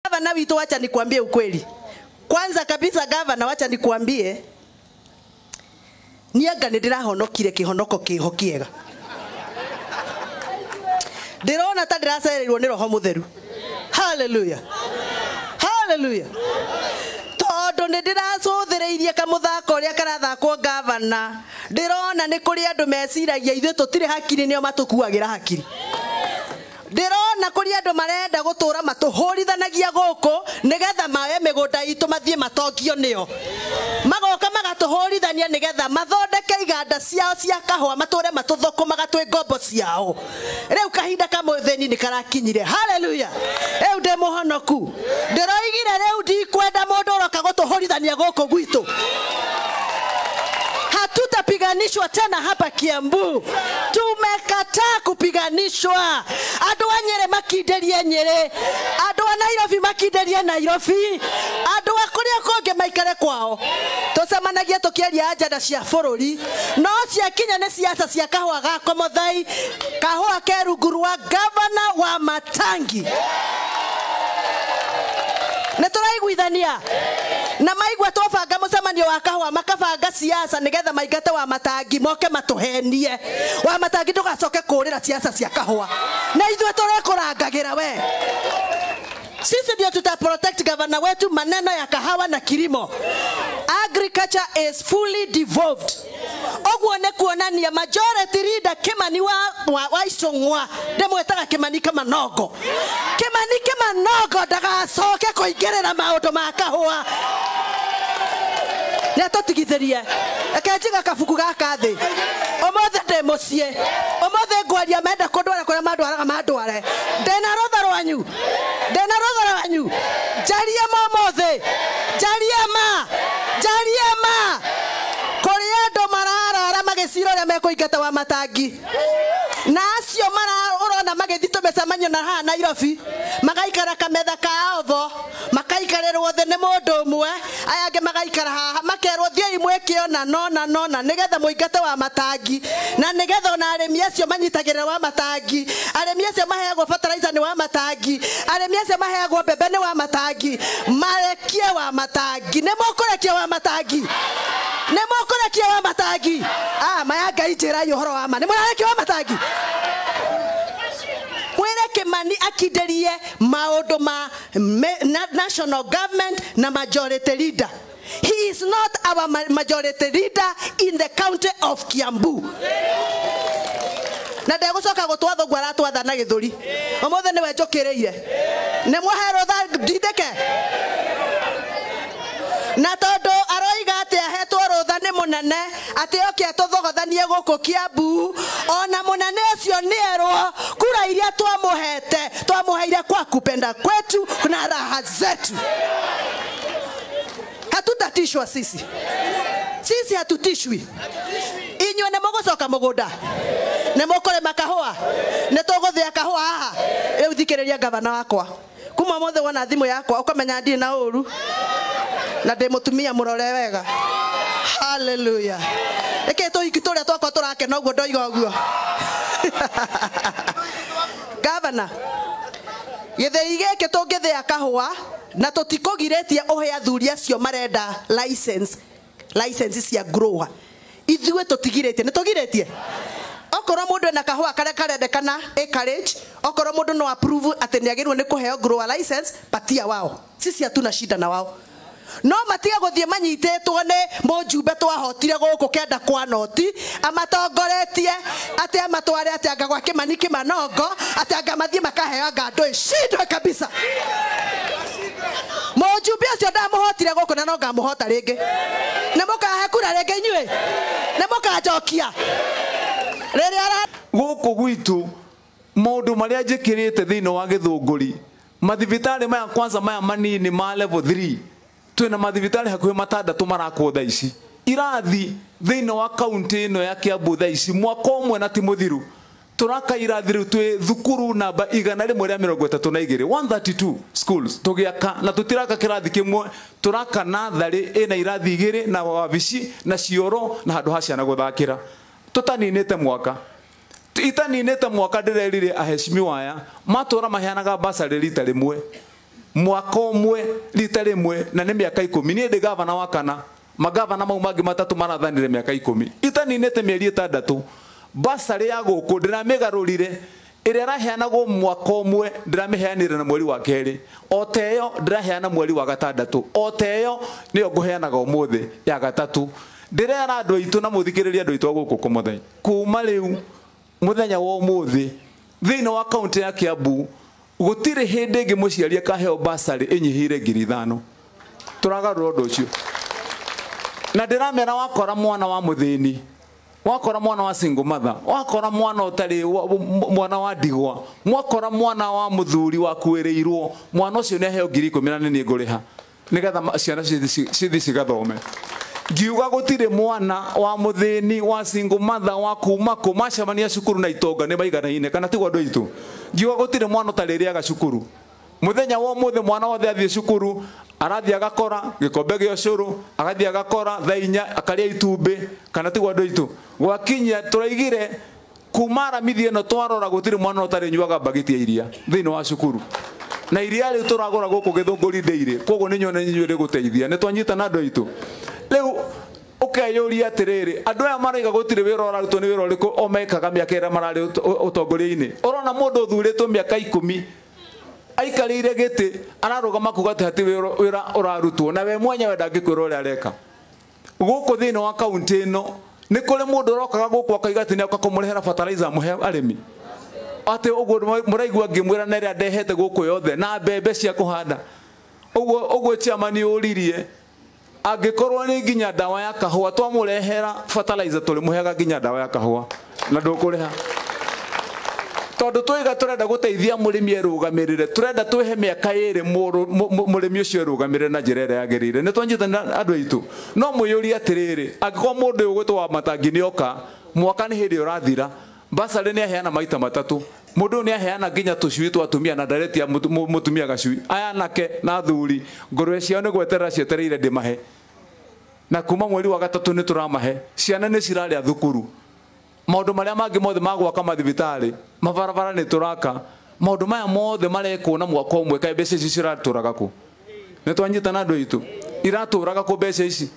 Gavana witũ, wacha nikuambie ukweli. Kwanza kabisa gavana, wacha nikuambie, niĩ anga nĩ ndĩrahonokire kĩhonoko kĩho kĩega. Ndĩrona ta ndĩracereirwo nĩ Roho Mũtheru. Hallelujah. Hallelujah. Tondũ nĩ ndĩracũthĩrĩirie kamũthako ũrĩa karathakwo gavana, ndĩrona nĩ kũrĩ andũ meciragia ithuĩ tũtirĩ hakiri, nĩo matũkuagĩra hakiri. Ndĩrona kũrĩ andũ marenda gũtũra matũhũrithanagia gũkũ nĩgetha mawe mĩgũnda itũ mathiĩ matongio nĩo. Magoka magatũhũrithania nĩgetha mathondeke iganda ciao cia kahũa, matũre matũthũkũmaga twĩ ngombo ciao. Rĩu kahinda ka mũthĩni nĩ karakinyire. Hallelujah. Rĩu ndĩ mũhonoku. Ndĩroigire rĩu ndikwenda mũndũ ũroka gũtũhũrithania gũkũ gwitũ. Hatutapiganishwa tena hapa Kiambu. Tumekataa kupiganishwa. Andũ a Nyĩrĩ makinderie Nyĩrĩ, andũ a Nairobi makinderie Nairobi, andũ a kũrĩa kũngĩ maikare kwao. Tũcemanagie tũkĩaria ajenda cia bũrũri, no ciakinya nĩ siasa cia kahũa ga Komothai, kahũa ke rungu rwa gavana wa Matangi. Nĩ tũraiguithania na maigua twabanga mũcemanio wa kahũa, makabanga siasa nĩgetha maingate wa Matangi moke matũhenie. Wa Matangi ndũgacoke kũũrĩra siasa cia kahũa, na ithuĩ tũrekũrangagĩra we. Sisi ndio tuta protect gavana wetu maneno ya kahawa na kilimo. Agriculture is fully devolved. Ũguo nĩ kuonania majority leader Kimani wa Icũng'wa, ndĩmwĩtaga Kimani Kĩmanongo. Kimani Kĩmanongo ndagacoke kũingĩrĩra maũndũ ma kahũa. Nĩ atũtigithĩrie. Reke njiga kabuku gaka thĩ. Ũmũthĩ ndĩ mũciĩ. Ũmũthĩ ngwaria menda kũndwara kũrĩa mandwaraga mandware. Ndĩna rũtha rwanyu. Ndĩna rũtha rwanyu. Njarie ma ũmũthĩ. Njarie ma. Njarie ma. Kũrĩ andũ mararara magĩcira ũrĩa mekũingata wa Matangi. Na acio ũrona magĩthiĩ tũmĩcemanio na haha Nairobi, magaikara kametha ka otho, makaikarĩrwo thĩ nĩ mũndũ ũmwe, aya angĩ magaikara haha, makerwo thiĩi mwĩke ona nona nona nĩgetha mũingate wa Matangi, na nĩgetha ona arĩmi acio manyitagĩrĩra wa Matangi, arĩmi acio maheagwo fertilizer nĩ wa Matangi, arĩmi acio maheagwo mbembe nĩ wa Matangi, marekie wa Matangi. Nĩ mũkũrekia wa Matangi? Nĩ mũkũrekia wa Matangi? Ah, maya Ngai njĩrai ũhoro wa ma. Nĩ mũrarekia wa Matangi? Mwĩre Kimani akinderie maũndũ ma national government na majority leader. He is not our majority leader in the county of Kiambu. Na ndegũcoka gũtwatha ũguo aratwatha na gĩthũri. Ũmũthĩ nĩwe njũkĩrĩire. Nĩ mwahe rũtha ndindĩke. Na tondũ aroiga atĩ ahetwo rũtha nĩ mũnene atĩ oke atũthogothanie gũkũ Kiambu, ona mũnene ũcio nĩ erwo kura iria twamũhete twamũheire kwa kupenda kwetu na raha zetu. Hatutatishwa sisi. Sisi hatutishwi. Inyuĩ nĩ mũgũcoka mũgũnda, nĩ mũkũrĩma kahũa, nĩ tũgũthĩa kahũa haha. Rĩu thikĩrĩria gavana wakwa. Kuma ũmũthĩ wona thimũ yakwa ũkamenya ndirĩ na ũru na ndĩ mũtumia mũrore wega. Hallelujah. Reke tũhiki tũrĩa twakwa tũrakena ũguo ndoiga ũguo. Gavana, gĩthĩi gĩkĩ tũngĩthĩa kahũa na tũtikũgirĩtie ũhe athuri acio marenda license cia grower. Ithuĩ tũtigirĩtie, nĩ tũgirĩtie. Okorwo mũndũ ena kahũa karĩa karendekana acreage, okorwo mũndũ no approve atĩ nĩ agĩrĩirwo nĩ kũheo grower license, patia wao. Sisi hatuna shida na wao. No matiga gũthiĩ manyitĩtwo nĩ mũjumbe twahotire gũkũ kenda kwa noti, amatongoretie atĩ amatware atĩ anga gwa Kimani Kĩmanongo, atĩ anga mathiĩ makaheo anga andũ icindwe kabisa. Mũjumbe ũcio ndamũhotire gũkũ na no ngamũhota rĩngĩ. Nĩ mũkahe kura rĩngĩ inyuĩ? Nĩ mũkanjokia? Rĩrĩa gũkũ gwitũ maũndũ marĩa njĩkĩrĩte thĩinĩ wa Gĩthũngũri, mathibitarĩ maya kwanza maya manini ma level 3, twĩna mathibitarĩ hakuhĩ matandatũ marakwo thaa ici. Irathi thĩinĩ wa kaunti ĩno ya Kiambu thaa ici mwaka ũmwe na ti mũthiru tũraka irathi rĩu twĩ thukuru namba 132, 132 schools tũgĩaka, na tũtiraka kĩrathi kĩmwe, tũraka natharĩ ĩna irathi igĩrĩ na wabici na cioro na handũ ha ciana gũthakĩra. Tũtaninĩte mwaka itaninĩte mwaka ndĩrerire aheshimiwa aya matũra maheanaga basarĩ rita rĩmwe. Mwaka ũmwe rita rĩmwe na nĩ mĩaka 10. Niĩ ndĩ gavana wa kana, magavana mau mangĩ matatũ marathanire mĩaka 10. Itaninĩte mĩeri 6. Basarĩ ya gũkũ ndĩramĩgarũrire, ĩrĩa ĩraheanagwo mwaka ũmwe ndĩramĩheanire na mweri wa 2, o ta ĩyo ndĩraheana mweri wa 6, o ta ĩyo nĩyo ngũheanaga ũmũthĩ ya 3. Ndĩrera andũ aitũ na mũthikĩrĩrie andũ aitũ a gũkũ Kũmũthenya, kuma rĩu mũthenya wa ũmũthĩ thĩinĩ wa kaunti ya Kiambu gũtirĩ hĩndĩ ĩngĩ mũciari akaheo basarĩ ĩnyihĩire 5,000. Tũragarũra ũndũ ũcio. Na ndĩramera wakora mwana wa mũthĩni, wakora mwana wa single mother, wakora mwana ũtarĩ mwana wa ndigwa, mwakora mwana wa mũthuri wakuĩrĩirwo, mwana ũcio nĩ aheo 10,000 na nĩ niĩ ngũrĩha nĩgetha ciana cithi cigathome. Ngiuga gũtirĩ mwana wa mũthĩni wa single mother wa kuma kũ macemania cukuru na itonga nĩ maiganaine, kana tiguo andũ aitũ? Ngiuga gũtirĩ mwana ũtarĩrĩaga cukuru. Mũthenya wa ũmũthĩ mwana wothe athiĩ cukuru arathiĩ agakora gĩkombe gĩa ũcũrũ, agathiĩ agakora thaa 4 akarĩa itumbĩ, kana tiguo andũ aitũ? Gwakinya tũraigire kuma aramithi ĩno twarora gũtirĩ mwana ũtarĩnyuaga mbagiti ya iria thĩinĩ wa cukuru. Na iria rĩu tũragũra gũkũ Gĩthũngũri ndĩirĩ, koguo nĩ nyone inyuĩ rĩgũteithia. Nĩ twanyitana andũ aitũ. Rĩu ũkeyũria atĩrĩrĩ, andũ aya maraiga gũtirĩ wĩra ũrarutwo nĩ wĩra ũrĩkũ o mekaga mĩaka ĩrĩa mararĩ ũtongoria-inĩ. Ũrona mũndũ ũthurĩtwo mĩaka 10 aikarĩire gĩtĩ ararũgama kuga atĩ hatirĩ wĩra ũrarutwo, na we mwenyewe ndangĩkwĩra ũrĩa areka. Gũkũ thĩinĩ wa kaunti ĩno nĩ kũrĩ mũndũ ũrokaga gũkũ akauga atĩ nĩoka kũmũrehera fertilizer amũhe arĩmi. Atĩ ũguo mũraigua ngĩmwĩra na ĩrĩa ndehete gũkũ yothe na mbembe cia kũhanda. Ũguo ũguo chairman ũririe angĩkorwo nĩ nginya ndawa ya kahũa twamũrehera fertilizer tũrĩmũheaga nginya ndawa ya kahũa na ndũkũrĩha. Tondũ twaiga tũrenda gũteithia mũrĩmi erũgamĩrĩre, tũrenda twĩhe mĩaka 2 mũrĩmi ũcio erũgamĩrĩre na njĩra ĩrĩa yagĩrĩire. Nĩ twanyitana andũ aitũ. No mwĩyũrie atĩrĩrĩ, angĩkorwo mũndũ ũyũ ũgwĩtwo wa Matangi nĩoka, mwaka nĩ hĩndĩ ũrathira, basarĩ nĩ aheana maita 3. Mũndũ ũyũ nĩ aheana nginya tũcui twa atumia na ndaretia mũtumia gacui. Aya anake na athuri, ngũrwe ciao nĩ gweterera cietereire ndĩmahe. Na kuma mweri wa 3 nĩ tũramahe. Ciana nĩ cirarĩa thukuru. Maũndũ marĩa mangĩ mothe ma gwaka mathibitarĩ, mabarabara nĩ tũraka. Maũndũ maya mothe marekwo na mwaka ũmwe, kaĩ mbeca ici ciratũraga kũ? Nĩ twanyitana andũ aitũ? Iratũraga kũ mbeca ici?